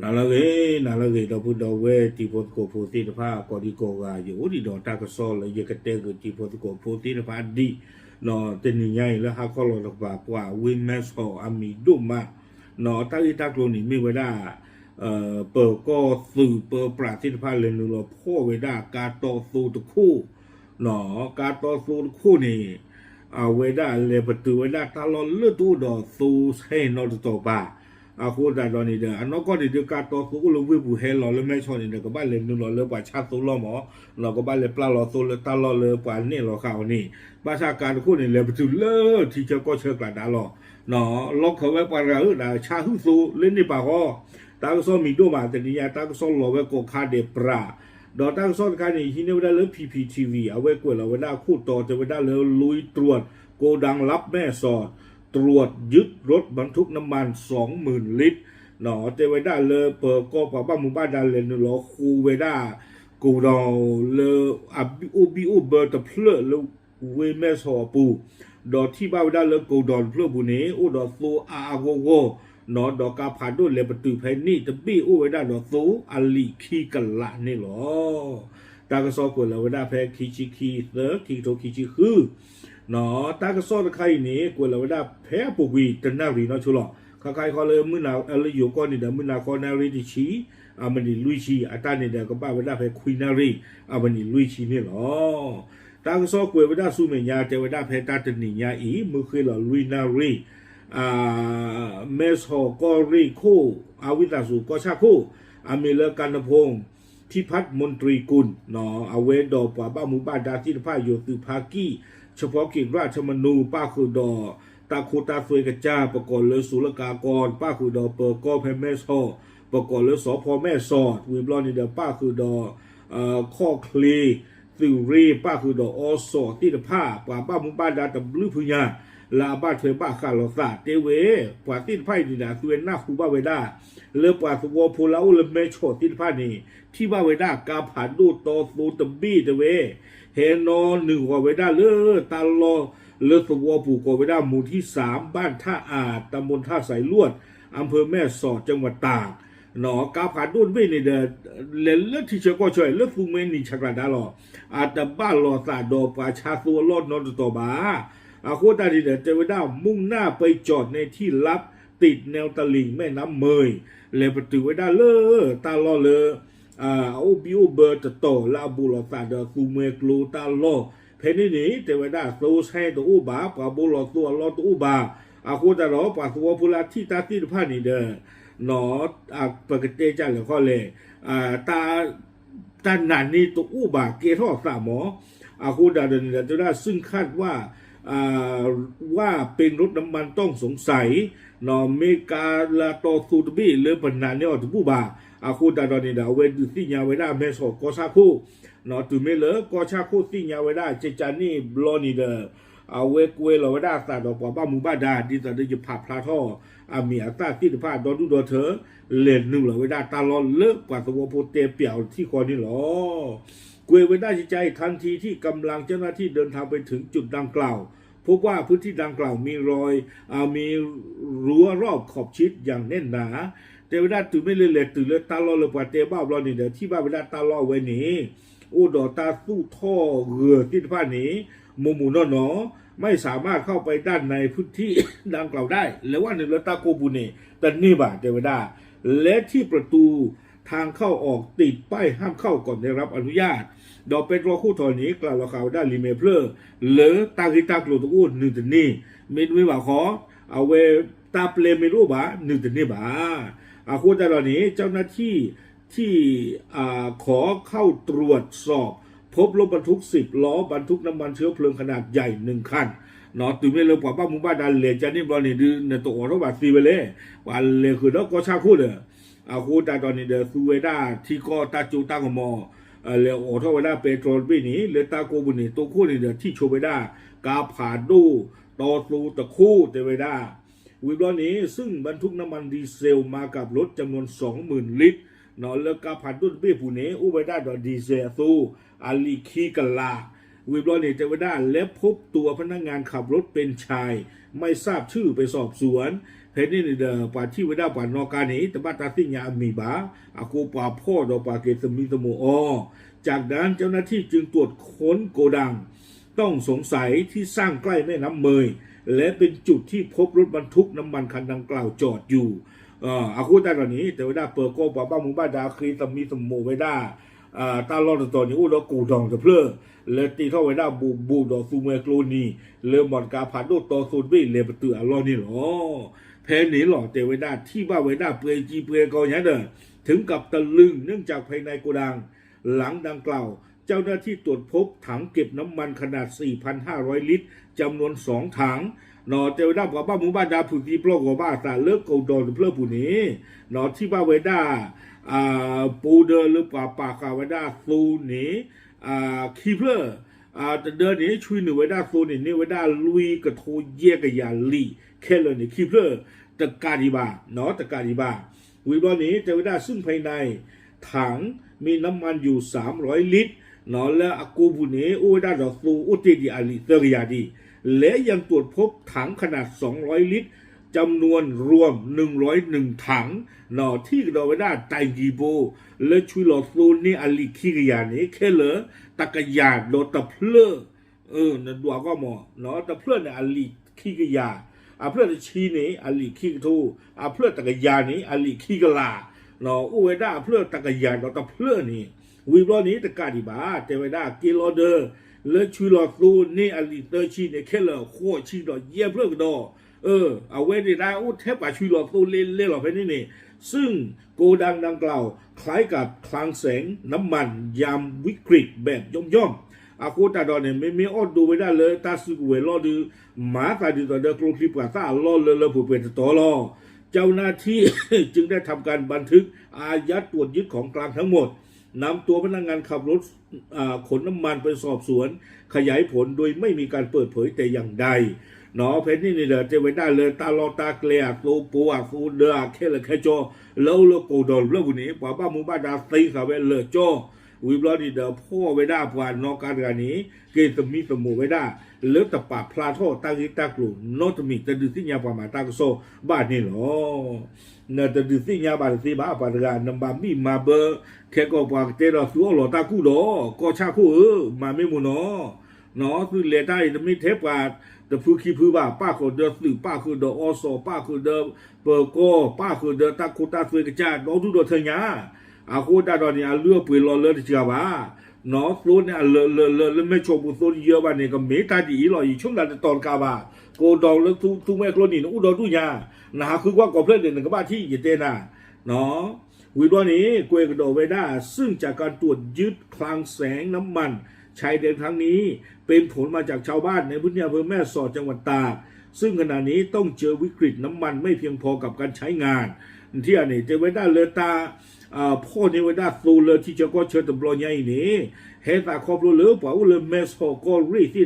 နၤလၢအဂ့ၤ, နၤလၢအဂ့ၤ ဒီပုၢ်ဒီဝဲၢ်တံၤဖိသကိးဖိသ့ၣ်တဖၣ် ကိးဒံကိးဂၤ ယအိၣ်ဒံးဒီးတၢ်ကစီၣ်လၢယကတဲဂုာ်တံၤဖိသကိးဖိသ့ၣ်တဖၣ်ဒံး, တနံၤညါအံၤလၢဟါခီလီၤတကပၤ ပှၤဝ့ၢ်မဲၢ်ဆီးအမံၤဒိၣ်မး, တၢ်ဂ့ၢ်တၢ်ကျိၤန့ၣ်မ့ၢ်ဝဲဒၣ် ပၢၤကီၢ်သုးပၢပြးသ့ၣ်တဖၣ် လဲၤနုာ်လီၤဖီၣ်ဝဲဒၣ်ကါတီသိတခိၣ်, ကါတီသိတခိၣ်န့ၣ် အဝဲဒၣ်လဲၤပတုာ်ဝဲဒၣ်တၢ်လီၢ်လၢတအိၣ်ဒီးသိဆဲနီတတီၤဘၣ်. အဃိသတးဒီးန့ၣ်ဒီး အနီၢ်ကီၢ်န့ၣ်ဒီး ကါတီသိအိၣ်လၢဝ့ၢ်ပူၤ ဟဲလီၤလၢမဲၢ်ဆီးန့ၣ်ဒီး ကဘၣ်လဲၤနုာ်လီၤလၢပှၤဆၣ်သိလီၢ်မး, ကဘၣ်လဲၤပျၢ်လီၤသိလၢတၢ်လီၢ်လၢပှၤနဲၣ်လီၤဃာ်အီၤန့ၣ်, ဘၣ်ဆၣ်ကါတခိၣ်န့ၣ် လဲၤပတုာ်လၢထံဆၢကီၢ်ဆၢကျါဒါလီၤ. လီၢ်ခၢၣ်ဝဲပှၤတဂၤဧၢ ဒ်ဆါဟုၣ်သိလၢန့ၣ်ပာ်ဃီ, တၢ်ကစီၣ်မံၤဒိၣ်မး တနံၤညါ တၢ်ကစီၣ်လီၤဝဲကိးခါဒဲးပြး, ဒီးတၢ်ကစီၣ်တခါန့ၣ် ဟံးန့ၢ်ဝဲဒၣ်လၢ P P T V အဝဲကွဲးလီၤဝဲဒၣ်ခိၣ်တီ တဲဝဲဒၣ်လၢ ลุยตรวจโกดังลับแม่สอด ตรวจยึดรถบรรทุกน้ำมันสองหมื่นลิตร တဲဝဲဒၣ်လၢပၢၤကီၢ်ပှၤဘၣ်မူဘၣ်ဒါလဲၤနုာ်လီၤဃုဝဲဒၣ် ကိးဒီးလၢ အိၣ်ဘံၣ်အိၣ်ဘၢတဖျၢၣ်လၢ ဝ့ၢ်မဲၢ်ဆီးအပူၤ, ဒီးထံၣ်ဘၣ်ဝဲဒၣ်လၢကိးဒီးတဖျၢၣ်ပူၤန့ၣ် အိၣ်ဒီးသိအါအါဂီၢ်ဂီၢ်, ဒီးကါဖးဒိၣ်လဲၤပတုာ်ဖဲန့ၣ်တဘ့ၣ်အိၣ်ဝဲဒၣ်ဒီးသိအလံာ်ခံကလးန့ၣ်လီၤ. တၢ်ကစီၣ်ကွဲးလီၤဝဲဒၣ်ဖဲခံဆံခံသၢ ခံကထိခံဆံဃု တၢ်ကစီၣ်တခါအံၤန့ၣ် ကွဲးလီၤဝဲဒၣ်ဖဲအပူၤကွံာ်တနၣ်ရံၣ်နီၢ်ဆိလီၤ. ခါခါအံၤဃီလၢမုၢ်နၤလၢယိၤကီၢ်န့ၣ်ဒီး မုၢ်နၤဃီနၣ်ရံၣ်တဆံ အမံးနံးလွံၢ်ဆံ, အတၢ်န့ၣ်ဒီးကဘၣ်ဝဲဒၣ်ဖဲခွံနၣ်ရံၣ် အမံးနံးလွံၢ်ဆံန့ၣ်လီၤ. တၢ်ကစီၣ်ကွဲးဝဲဒၣ်ဆူမဲာ်ညါ တဲဝဲဒၣ်ဖဲတၢ်တနံၤညါအံၤ မုၢ်ဃ့လီၤလွံၢ်နၣ်ရံၣ် မဲၢ်ဆီးကီၢ်ရ့ၣ်ခိၣ် အဝံသးစူၤကီၢ်ဆၣ်ခိၣ် အမံၤလၢ ကၤနဖိၣ် ထံဖးမွန်တြံၤကူၣ် အဝဲဒီးပှၤဘၣ်မူဘၣ်ဒါသ့ၣ်တဖၣ် ယိၤသုးဖါကံၣ် ဆၢဖီက့ၤရၣ်ထၢမနူ ပၣ်ဃုာ်ဒီး တၢ်ခိတၢ်သွဲကစၢ် ပကိးလၢစိၤလၢကါကီ ပၣ်ဃုာ်ဒီးပၢၤကီၢ်ဖဲမဲၢ်ဆီး ပကိးလၢစီၤဖီမဲၢ်ဆီး ဝံၤဘျီန့ၣ်ဒီး ပၣ်ဃုာ်ဒီး ခီၣ်ချ့ သုးရ့ၣ် ပၣ်ဃုာ်ဒီးအီစီၣ်သ့ၣ်တဖၣ် ပှၤဘၣ်မူဘၣ်ဒါတဘျုးဖုညါ လၢအဘၣ်ထွဲဘၣ်ဃးလိာ်သး တဲဝဲ ပှၤသ့ၣ်တဖၣ်အံၤန့ၣ်ဒီး အသုဝဲနၢ်ဟူဘၣ်ဝဲဒၣ် လၢပှၤသဝီဖိလၢအအိၣ်လၢမဲၢ်ဆီးသ့ၣ်တဖၣ်န့ၣ် ထံၣ်ဘၣ်ဝဲဒၣ်ကါဖးဒိၣ်တီသိတဘ့ၣ်တဲဝဲ ဟဲနီၤနုာ်ဂီၤဝဲဒၣ်လၢတၢ်လီၢ်လၢသဝီပူၤ ကိးဝဲဒၣ်မူၤထံစၣ် ဘၣ်ထၣ်အၣ် တၢ်မူၤထၣ်စၢၤလွၣ် အၣ်ဖၢမဲၢ်ဆီး ကၠဲးဝတၢ် ကါဖးဒိၣ်တဘ့ၣ်န့ၣ်ဒီး လဲၤလၢထံဆၢကီၢ်ဆၢ လၢသူမှဲနံၤဆးကျၢ်ဒါလီၤ. အတဘၣ်လိာ်သးဒီးပှၤဆါသိအလီၢ်နီတတီၤဘၣ်. အဃိတၢ်န့ၣ်ဒီး တဲဝဲဒၣ် มุ่งหน้าไปจอดในที่ลับติดแนวตลิ่งแม่น้ำเมย လဲၤပတုာ်ဝဲဒၣ်လၢတၢ်လီၢ်လၢ အအိၣ်ဘံၣ်အိၣ်ဘၢတတီၤလၢအဘူးလိာ်သးဒီးသူမှဲကျိတၢ်လီၢ် ဖဲန့ၣ်န့ၣ် တဲဝဲဒၣ်သိဆဲတအိၣ်ဘၣ် ပှၤဘူးလိာ်သိအလီၢ်တအိၣ်ဘၣ်. အဃိတၢ်ဒီး ပှၤသဝီဖိလၢအထံၣ်တၢ်သ့ၣ်တဖၣ်န့ၣ်ဒီး ပကတဲကၢ်လဲၣ်ခီလဲၣ် တၢ်နာ်န့ၢ်တအိၣ်ဘၣ် ကဲထီၣ်အသးမး. အဃိတၢ်ဒီးန့ၣ်ဒီး တဲဝဲဒၣ် ซึ่งคาดว่า ว่าเป็นรถน้ำมันต้องสงสัย မ့ၢ်ကါလၢတီသိတဘ့ၣ်လၢပနာ်န့ၢ်အီၤတဘူၣ်ဘၣ်. အဃိတၢ်ဒီးန့ၣ်ဒီး အဝဲဒုးသ့ၣ်ညါဝဲဒၣ်မဲၢ်ဆီးကီၢ်ဆၣ်ခိၣ် တုၤမ့ၢ်လၢကီၢ်ဆၣ်ခိၣ်သ့ၣ်ညါဝဲဒၣ်ကကန့ၣ်ဘျီန့ၣ်ဒီး အဝဲကွဲလီၤဝဲဒၣ်အသးဒီးပှၤဘၣ်မူဘၣ်ဒါ ဒ်သိးဒီးယဖးဖျါထီၣ် အမံၤအသၣ်သ့ၣ်တဖၣ်ဒီဒူၣ်ဒီထၢ လဲၤနုာ်လီၤဝဲဒၣ်တၢ်လီၢ်လၢပှၤသဝီဖိတဲပျးအီၤတထံၣ်ဃီန့ၣ်လီၤ. ကွဲးဝဲဒၣ်ကကအံၤ ทันทีที่กำลังเจ้าหน้าที่เดินทางไปถึงจุดดังกล่าว พบว่าพื้นที่ดังกล่าวมีรอย มีรั้วรอบขอบชิดอย่างแน่นหนา တဲဝဲဒၣ်တုၤမ့ၢ်လၢလဲၤတုၤလၢတၢ်လီၢ်လၢပှၤတဲဘၣ်ဘျီန့ၣ်ဒီး ထံၣ်ဘၣ်ဝဲဒၣ်တၢ်လီၢ်အဝဲန့ၣ် အိၣ်ဒီးတၢ်သူၣ်ထီၣ်ဂၢၤသ့ၣ်တဖၣ်န့ၣ် မိၢ်မိၢ်နီၢ်နီၢ် ไม่สามารถเข้าไปด้านในพื้นที่ดังกล่าวได้ လဲၤဝဲနုာ်လၢတၢ်ကိၢ်ပူၤန့ၣ် တန့ၢ်ဘၣ် တဲဝဲဒၣ် และที่ประตูทางเข้าออกติดป้ายห้ามเข้าก่อนได้รับอนุญาต ဒီးပဲတြီခိၣ်ထီၣ်န့ၣ် ကျးလီၤဃာ်ဝဲဒၣ်လံာ်မဲာ်ဖျၢၣ် လၢတၢ်ဂ့ၢ်တၢ်ကျိၤတအိၣ်နုာ်တန့ၢ် မ့တမ့ၢ်ဘၣ်ဃီ အဝဲတၢ်ပျဲမ့ၢ်တအိၣ်ဘၣ် နုာ်တန့ၢ်ဘၣ်. အဃိတၢ်ဒီးန့ၣ် เจ้าหน้าที่ที่ อ่า ขอเข้าตรวจสอบ พบรถบรรทุกสิบล้อบรรทุกน้ำมันเชื้อเพลิงขนาดใหญ่หนึ่งคัน တုၤမ့ၢ်လၢပှၤဘၣ်မူဘၣ်ဒါလဲၤကန့ၣ်ဘျီန့ၣ်ဒုး နတအိးထီၣ်ဘၣ်သ့ဝဲလဲၣ် ပှၤလဲၤဃုာ်ဒီးကီၢ်ဆၣ်ခိၣ်ဒီး အဃိတၢ်ဒီးန့ၣ်ဒီး သူဝဲဒၣ်ထံကီၢ်တၢ်စိတၢ်ကမီၤ လဲၤအိးထီၣ်ဝဲဒၣ်ပဲတြီတဘ့ၣ်န့ၣ် လၢတၢ်ကိၢ်ပူၤန့ၣ် တိခိၣ်န့ၣ်ဒီး ထံၣ်ဆိဝဲဒၣ် ကါဖးဒိၣ် တီသိတခိၣ် တဲဝဲဒၣ် ဝံၤဘျီန့ၣ် ซึ่งบรรทุกน้ำมันดีเซลมากับรถจำนวนสองหมื่นลิตร လၢကါဖးဒိၣ်တဘ့ၣ်ပူၤန့ၣ် အိၣ်ဝဲဒၣ်ဒီး ดีเซล အသိ အလံာ်ခံကလး ဝံၤဘျီန့ၣ် တဲဝဲဒၣ် และพบตัวพนักงานขับรถเป็นชายไม่ทราบชื่อไปสอบสวน ဖဲန့ၣ်န့ၣ်ဒီး ပှၤထံၣ်ဝဲဒၣ်ပှၤနီၣ်ကါန့ၣ် တဘၣ်တၢ်သ့ၣ်ညါအမံၤဘၣ်. အဃိပှၤဖီၣ်ဒီးပှၤက့ၤသမံသမိးအီၤ. จากนั้น เจ้าหน้าที่จึงตรวจค้นโกดัง ต้องสงสัยที่สร้างใกล้แม่น้ำเมย และเป็นจุดที่พบรถบรรทุกน้ำมันคันดังกล่าวจอดอยู่ အဃိသတးဒီးန့ၣ် တဲဝဲဒၣ်ပၢၤကီၢ်ပှၤဘၣ်မူဘၣ်ဒါ ဃ့သမံသမိးဝဲဒၣ် တၢ်လီၢ်တတီၤန့ၣ် အိၣ်ဒီးကိၣ်ဒိၣ်တဖျၢၣ် လၢတ့ထီၣ်ဝဲဒၣ်ဘူးဘူးဒီးသူမှဲကျိနံၤ လၢမီတကါဖးဒိၣ်တီသိတဘ့ၣ်လဲၤပတုာ်အလီၢ်န့ၣ်လီၤ. ဖဲန့ၣ်လီၤ တဲဝဲဒၣ်ထံၣ်ဘၣ်ဝဲဒၣ်ပှဲၤကံပှဲၤကီညါဒီး ถึงกับตะลึง เนื่องจากภายในโกดังหลังดังกล่าว เจ้าหน้าที่ตรวจพบถังเก็บน้ำมันขนาด สี่พันห้าร้อยลิตร จำนวนสองถัง တဲဝဲဒၣ်ပှၤဘၣ်မူဘၣ်ဒါဖုးသံပျီၢ်ဂီၤဘၣ်အသးလၢကိၣ်ဒိၣ်တဖျၢၣ်ပူၤန့ၣ် ထံၣ်ဘၣ်ဝဲဒၣ် ပူဒၢလၢပှၤပာ်ဃာ်ဝဲဒၣ်သိန့ၣ် ခံဖျၢၣ် တဒၢန့ၣ် ဆွံနုာ်ဝဲဒၣ်သိန့ၣ် န့ၢ်ဝဲဒၣ်လွံၢ်ကထိယဲၢ်ကယၤလံာ်ခဲလၢာ်န့ၣ် ခံဖျၢၣ်တကးဒံးဘၣ် တကးဒံးဘၣ်. ဝံၤဘျီန့ၣ် တဲဝဲဒၣ် ซึ่งภายในถังมีน้ำมันอยู่สามร้อยลิตร လၢအကိပူၤန့ၣ် အိၣ်ဝဲဒၣ်ဒီးသိအိၣ်တ့ၢ်ဒံးအလံာ်သၢကယၤဒံး และยังตรวจพบถังขนาดสองร้อยลิตร จำนวนรวมหนึ่งร้อยหนึ่งถัง ထံၣ်ကဒီးဝဲဒၣ် တၢ်ကံၢ်ဘိ လၢဆွံလီၤသိန့ၢ်အလံာ်ခံကယၤန့ၣ် ခဲလၢာ်တကယၤဒီးတဖျၢၣ် နဒွးကီၢ်မး တဖျၢၣ်န့ၣ်အလံာ်ခံကယၤ, အဖျၢၣ်တဆံန့ၣ် အလံာ်ခံကထိ, အဖျၢၣ်တကယၤန့ၣ် အလံာ်ခံကလး, အိၣ်ဝဲဒၣ်အဖျၢၣ်တကယၤဒီးတဖျၢၣ်န့ၣ်, ဝံၤဘျီန့ၣ် တကးဒံးဘၣ် တဲဝဲဒၣ်က့လီၤဒၢ လၢဆွံလီၤသိန့ၢ်အလံာ်သၢဆံန့ၣ် ခဲလၢာ်ဃိးဆံဒီးယဲၢ်ဖျၢၣ်ကဒီး, အဝဲန့ၣ်ဒၣ်အိၣ်ထဲပှၤဆွံလီၤသိလဲလဲလီၤဖဲန့ၣ်န့ၣ်, ซึ่งโกดังดังกล่าวคล้ายกับคลังแสงน้ำมันยามวิกฤตแบบย่อมๆ အဃိသတးဒီးန့ၣ် မ့မ့ၢ်အိၣ်ဒိးဝဲဒၣ်လၢတၢ်စုကဝဲၤလီၢ်ဒုး မၤသးဒ်သိးဒီးကျိချံမျိာ်သၣ်အလီၢ်လၢလၢပှဲၤပှဲၤတတီၤလီၤ. เจ้าหน้าที่จึงได้ทำการบันทึกอายัดตรวจยึดของกลางทั้งหมด นำตัวพนักงานขับรถขนน้ำมันไปสอบสวน ขยายผลโดยไม่มีการเปิดเผยแต่อย่างใด ဖဲန့ၣ်န့ၣ်ဒီး တဲဝဲဒၣ်လၢတၢ်လီၢ်တၢ်ကျဲအသိပိအသိဒၢအခဲလၢာ်ခဲဆ့ လၢအိၣ်လၢကိၣ်ဒီးတဖျၢၣ်ပူၤန့ၣ် ပှၤဘၣ်မူဘၣ်ဒါသ့ဃာ်ဝဲလၢာ်ကၠီ, ဝံၤဘျီန့ၣ်ဒီး ဖီၣ်ဝဲဒၣ်ပှၤနီၣ်ကါတဂၤန့ၣ် က့ၤသမံသမိးဝဲဒၣ် လၢတပာ်ဖျါထီၣ်တၢ်ဂ့ၢ်တၢ်ကျိၤနီတမံၤ တဒုးသ့ၣ်ညါပှၤမၤတၢ်ကစီၣ်ဘၣ်န့ၣ်လီၤ. နတဒုးသ့ၣ်ညါဘၣ်တသ့ဘၣ် ပှၤတဂၤ နဘၣ်မံမၤဘၢ ခဲကီးပှၤကတဲဒီးသုအီၣ်လီၤတၢ်ကူၣ်ဒီး ကီၢ်ဆၣ်ခိၣ်ဧၢ, မၤမ့ၢ်မ့ၢ်နီၤ သုလဲၤတၢ်အံၤ တမ့ၢ်ထဲပှၤတဖုခံဖုဘၣ်, ပၣ်ဃုာ်ဒီးသုး, ပၣ်ဃုာ်ဒီးအီစီၤ, ပၣ်ဃုာ်ဒီးပၢၤကီၢ်, ပၣ်ဃုာ်ဒီးတၢ်ခိတၢ်သွဲကစၢ် ဒီဒူၣ်ဒီထၢညါ, အဃိသတးဒီးန့ၣ် အလုၢ်အပှ့ၤလီၤလၢတစှၤဘၣ်, နီၢ်သိန့ၣ် အလၢာ်လၢာ်လၢာ်လၢမဲာ်ဆီးပူၤသိတယၢဘၣ်န့ၣ် ကမ့ၢ်တၢ်ဒ်အံၤလီၤ, ယဆိကမိၣ်တတီၤတကးဘၣ်, ကိးဒီးလၢသူသူမဲာ်ကျိနံၤန့ၣ် အိၣ်ဒီဒူၣ်ညါ, နဟးဃုကွၢ်ကိးဖျၢၣ်န့ၣ် နကဘၣ်ထံၣ်ယတဲနၤ ဝံၤဘျီန့ၣ် ကွဲးကဒီးဝဲဒၣ် ซึ่งจากการตรวจยึดคลังแสงน้ำมันชายแดนครั้งนี้ เป็นผลมาจากชาวบ้านในพื้นที่อำเภอแม่สอดจังหวัดตาก ซึ่งขณะนี้ต้องเจอวิกฤตน้ำมันไม่เพียงพอกับการใช้งาน ထံၣ်ဧါန့ၣ် တဲဝဲဒၣ်လၢတၢ် ဖီၣ်န့ၢ်ဝဲဒၣ်သိလၢထံဆၢကီၢ်ဆၢတဘျီညါအံၤန့ၣ် ဟဲသးခီဖျိလၢပှၤအိၣ်လၢမဲၢ်ဆီးကီၢ်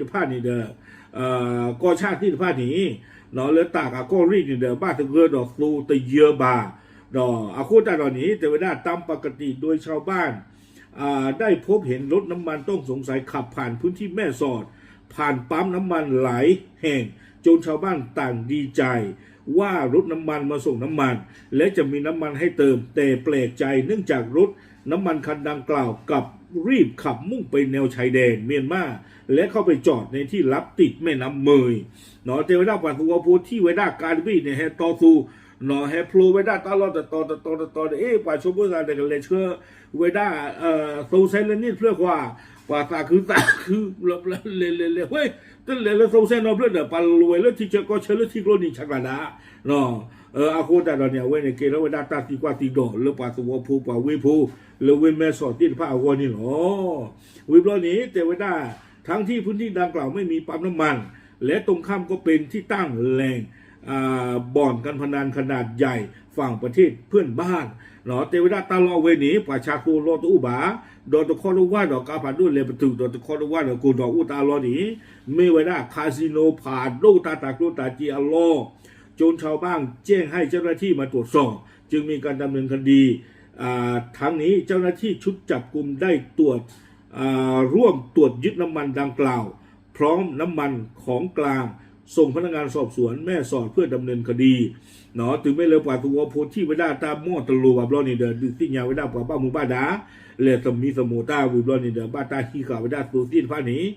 ရ့ၣ်သ့ၣ်တဖၣ်န့ၣ်ဒီး ကီၢ်ဆၣ်သ့ၣ်တဖၣ်န့ၣ် လၢတၢ်ကးကီၢ်ရ့ၣ်န့ၣ်ဒီး ဘၣ်သဂၢၢ်ဒီးသိတယၢဘၣ်, ဒီးအဃိသတးဒီးန့ၣ် တဲဝဲဒၣ် ตามปกติโดยชาวบ้าน ได้พบเห็นรถน้ำมันต้องสงสัยขับผ่านพื้นที่แม่สอด ผ่านปั๊มน้ำมันหลายแห่ง จนชาวบ้านต่างดีใจว่ารถน้ำมันมาส่งน้ำมัน และจะมีน้ำมันให้เติม แต่แปลกใจเนื่องจากรถน้ำมันคันดังกล่าวกลับรีบขับมุ่งไปแนวชายแดนเมียนมา และเข้าไปจอดในที่ลับติดแม่น้ำเมย တဲဝဲဒၣ်ပှၤသဝီဖိထံၣ်ဝဲဒၣ်ကါတဘ့ၣ်န့ၣ် ဟဲတီသူ ဟဲဖျိဝဲဒၣ်တၢ်လီၢ်တတီၤတတီၤတတီၤဒီး အ့ ပှၤဆိကမိၣ်သးဒီးကလဲၤဆှၢဝဲဒၣ် သိစဲလၢန့ၣ်တဖျၢၣ်ဃီ, ပှၤသးခုသးခု လဲၤလဲၤလဲၤလဲၤ ဝဲ တလဲၤလၢသိစဲနီတဖျၢၣ်ဒီး ပှၤလဲၤဝဲလၢထံဆၢကီၢ်ဆၢလၢထံကျိနံၤဆးကျၢ်ဒၣ် အဃိသတးဒီးန့ၣ် အဝဲန့ၣ်ကဲထီၣ်ဝဲဒၣ်တၢ်သံကွၢ်သံဒိးလၢပှၤသဝီဖိပှၤဝ့ၢ်ဖိ လၢဝ့ၢ်မဲၢ်ဆီးသ့ၣ်တဖၣ်အဂီၢ်န့ၣ်လီၤ. ဝံၤဘျီန့ၣ် တဲဝဲဒၣ် ทั้งที่พื้นที่ดังกล่าวไม่มีปั๊มน้ำมัน และตรงข้ามก็เป็นที่ตั้งแหล่ง บ่อนการพนันขนาดใหญ่ฝั่งประเทศเพื่อนบ้าน တဲဝဲဒၣ်တၢ်လီၢ်အဝဲန့ၣ် ပှၤဆါသိလီၢ်တအိၣ်ဘၣ်, ဒီးတခီတဝၢ်ဒီးကါဖးဒိၣ်လဲၤပတုာ် ဒီးတခီတဝၢ်ဒီးကိၢ်ဒီးအိၣ်တၢ်လီၢ်န့ၣ် မ့ၢ်ဝဲဒၣ် casino ဖးဒိၣ်တၢ်တၤကျိၣ်တၤစ့အလီၢ် จนชาวบ้านแจ้งให้เจ้าหน้าที่มาตรวจสอบ จึงมีการดำเนินคดี ทั้งนี้เจ้าหน้าที่ชุดจับกุมได้ตรวจ ร่วมตรวจยึดน้ำมันดังกล่าว พร้อมน้ำมันของกลาง ส่งพนักงานสอบสวนแม่สอดเพื่อดำเนินคดี တုၤမ့ၢ်လၢပှၤသဝီဖိထံၣ်ဝဲဒၣ်တၢ်မီၢ်တလိၤဘၣ်ဘျီန့ၣ်ဒီး ဒုးသ့ၣ်ညါဝဲဒၣ်ပှၤဘၣ်မူဘၣ်ဒါ လဲၤသမံသမိးတၢ်ဝံၤဘျီန့ၣ်ဒီး ဘၣ်တၢ်ဟံးဃာ်ဝဲဒၣ်သိသ့ၣ်တဖၣ်န့ၣ်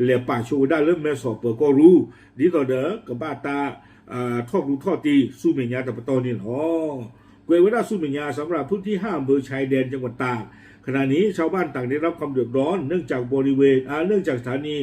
လဲၤပာ်ဆိဝဲဒၣ်လၢမဲၢ်ဆီးပၢၤကီၢ်ရူၢ် ဒ်သိးဒီးကဘၣ်တၢ် ထီၣ်ကျူထီၣ်တ့ၢ်ဆူမဲာ်ညါတပတီၢ်န့ၣ်လီၤ. ကွဲးဝဲဒၣ်ဆူမဲာ်ညါ สำหรับพื้นที่ห้าอำเภอชายแดนจังหวัดตาก ขณะนี้ชาวบ้านต่างได้รับความเดือดร้อนเนื่องจากบริเวณ อ่า เนื่องจากสถานี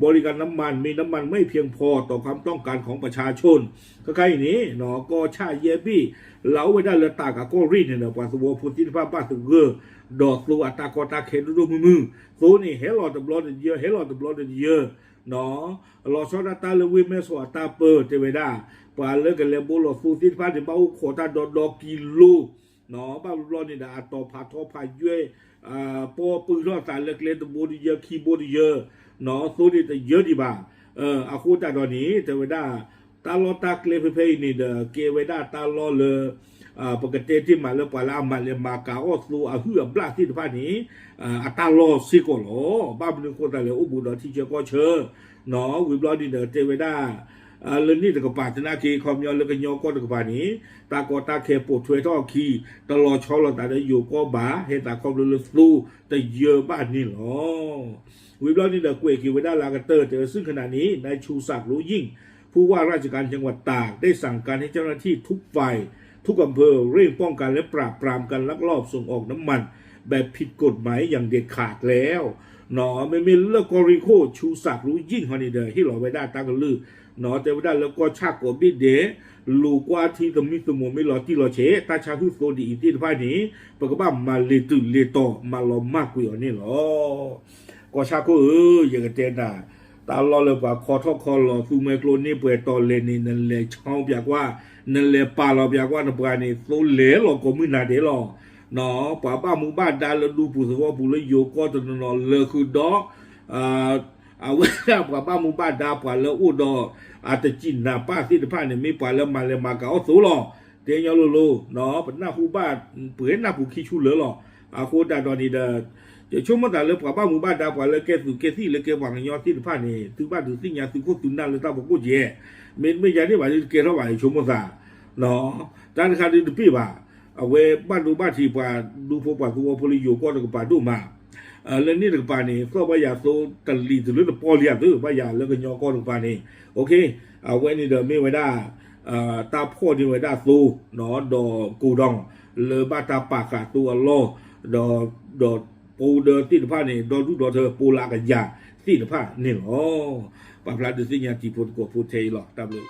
บริการน้ำมันมีน้ำมันไม่เพียงพอต่อความต้องการของประชาชน ခဲခါအံၤန့ၣ် ကီၢ်ဆၣ်ယဲၢ်ဘ့ၣ် လၢအိၣ်ဝဲဒၣ်လၢတၢ်ကးကီၢ်ရ့ၣ်န့ၣ်ဒီး ပှၤသဝီဖိသ့ၣ်တဖၣ်ဘၣ်သဂၢၢ် ဒီးသိအတၢ်ကီတၢ်ခဲဒိၣ်ဒိၣ်မုၢ်မုၢ် သိန့ၣ် ဟဲလီၤတဘျီတယၢ ဟဲလီၤတဘျီတယၢ လီၤဆီဒၣ်တၢ်လၢဝ့ၢ်မဲၢ်ဆီးအတၢ်ပၢၢ်တဲဝဲဒၣ် ပှၤလၢကလဲၤဘိလီၤသိသ့ၣ်တဖၣ်န့ၣ် ဘၣ်အိၣ်ခိးတၢ်ဒီဒီကံလိ ဘၣ်ဘျီဘျီန့ၣ်ဒီး အတီၤဖးထီဖးယွဲၢ် ပီပၢၢ်ထီၣ်သးလၢကျဲတဘိတယၢ ခံဘိတယၢ သိန့ၣ်တယၢဒံးဘၣ်. အဃိသတးဒီးန့ၣ် တဲဝဲဒၣ် တၢ်လီၢ်တၢ်ကျဲဖဲဖဲအံၤန့ၣ်ဒီး ကဲဝဲဒၣ်တၢ်လီၢ်လၢ ပကတဲတ့ၢ်မးလၢပှၤလၢအမၤလဲၤမၤကၤအီၣ်သိအဟုၣ်အဘျၣ်သ့ၣ်တဖၣ်န့ၣ် အတၢ်လီၢ်စ့ၢ်ကီးလီၤ. ဘၣ်မနုၤအဃိသတးလဲၣ် အိၣ်ဘူးဒီးထံဆၢကီၢ်ဆၢ ဝံၤဘျီန့ၣ်ဒီး တဲဝဲဒၣ် လၢန့ၣ်တကပၤ သနာ်က့ခီပညီလၢကညီကီၢ်တကပၤန့ၣ် တၢ်ကီတၢ်ခဲပိာ်ထွဲထီၣ်အခံ တလီၤဆီလိာ်သးဒီးယိၤကီၢ်ဘၣ် ဟဲသးခီဖျိလၢသိတယၢဘၣ်န့ၣ်လီၤ. ဝံၤဘျီန့ၣ်ဒီး ကွဲးက့ၤဝဲဒၣ်လၢအကတၢၢ် တဲဝဲ ซึ่งขณะนี้ นายชูศักดิ์ หรูยิ่ง ผู้ว่าราชการจังหวัดตาก ได้สั่งการให้เจ้าหน้าที่ทุกฝ่าย ทุกอำเภอ เร่งป้องกันและปราบปรามการลักลอบส่งออกน้ำมันแบบผิดกฎหมายอย่างเด็ดขาดแล้ว မ့မ့ၢ်လၢကီၢ်ရ့ၣ်ခိၣ် ဆူစးကရူယံၣ်ဟီန့ၣ်ဒီး ဟ့ၣ်လီၤဝဲဒၣ်တၢ်ကလုၢ် တဲဝဲဒၣ်လၢကီၢ်ဆၣ်ကိးဘ့ၣ်ဒဲး လူၤကွၢ်ထံသမံသမိးမ့ၢ်လီၤတံၢ်လီၤဆဲး တၢ်ဆါဟံၣ်သိဒ်အံၤသ့ၣ်တဖၣ်န့ၣ် ပကဘၣ်မၤလ့ၤတုၤလ့ၤတီၤ မၤလီၤမၢ်ကွံာ်အီၤန့ၣ်လီၤ. ကီၢ်ဆၣ်ခိၣ်ဧၢ, ယကတဲနၤ, တၢ်လီၢ်လၢပှၤခီထီၣ်ခီလီၤ သူမှဲကျိန့ၢ်ပှဲၤတီၤလဲၣ်န့ၣ် နလဲၤဆီပၠးကွၢ်, နလဲၤပာ်လီၤပၠးကွၢ်နပှၤန့ၣ် သိလဲၤလီၤကိးမုၢ်နၤဒဲးလီၤ. ပှၤဘၣ်မူဘၣ်ဒါလၢဒူပူၤသဝီပူၤလၢယိၤကီၢ် တနီၤနီၤလၢဃုာ်ဒီး အဝဲဒၣ်ပှၤဘၣ်မူဘၣ်ဒါ ပှၤလၢအိၣ်ဒီးအတစံးနၢ်ပၢၢ်သ့ၣ်တဖၣ်န့ၣ် မ့ၢ်ပှၤလၢမၤလဲၤမၤကၤအီၣ်သိလီၤ. တဲညီလိၤလိၤ, ပနၢ်ဟူဘၣ်ပှဲၤနၢ်ပူၤခံဆူလၢာ်လီၤ. အဃိသတးဒီးန့ၣ်ဒီး ယဆိကမိၣ်သးလၢပှၤဘၣ်မူဘၣ်ဒါ ပှၤလၢကဲသုးကဲသံၣ်လၢကဲပှၤကညီသ့ၣ်တဖၣ်န့ၣ် သုဘၣ်ဒုးသ့ၣ်ညါသုးခိၣ်သုးနၢ်လၢတၢ်ဖီခိၣ်ယဲၢ်, မ့တမ့ၢ်ယၤန့ၣ်ဘၣ်ဒုးတကဲထီၣ်ဘၣ် ယဆိကမိၣ်သး တၢ်တခါဒုးတပ့ၢ်ဘၣ်. အဝဲဘၣ်ဒိဘၣ်ထံးပှၤဒူဖိပှၤသဝီဖိလၢယိၤကီၢ်တကပၤဒိၣ်မး, လၢန့ၣ်တကပၤန့ၣ် သီၣ်ဘၣ်ယၤသိတလံၤတုၤလၢတပီၢ်လံဧါသု ဘၣ်ယၤလၢကညီကီၢ်တကပၤန့ၣ်, အဝဲန့ၣ်ဒီးမ့ၢ်ဝဲဒၣ် တၢ်ဖီၣ်န့ၢ်ဝဲဒၣ်သိ ဒီးကိးဒီ လၢဘၣ်တၢ်ပာ်ဃာ်သိအလီၢ်, ဒီး ဒီးပိဒၢသ့ၣ်တဖၣ်န့ၣ် ဒီဒူၣ်ဒီထၢပိလၢအကယၤသ့ၣ်တဖၣ်န့ၣ်လီၤ. ပာ်ဖျါဒုးသ့ၣ်ညါတံၤဖိသကိးဖိထဲအံၤလီၤ. တၢ်ဘျုး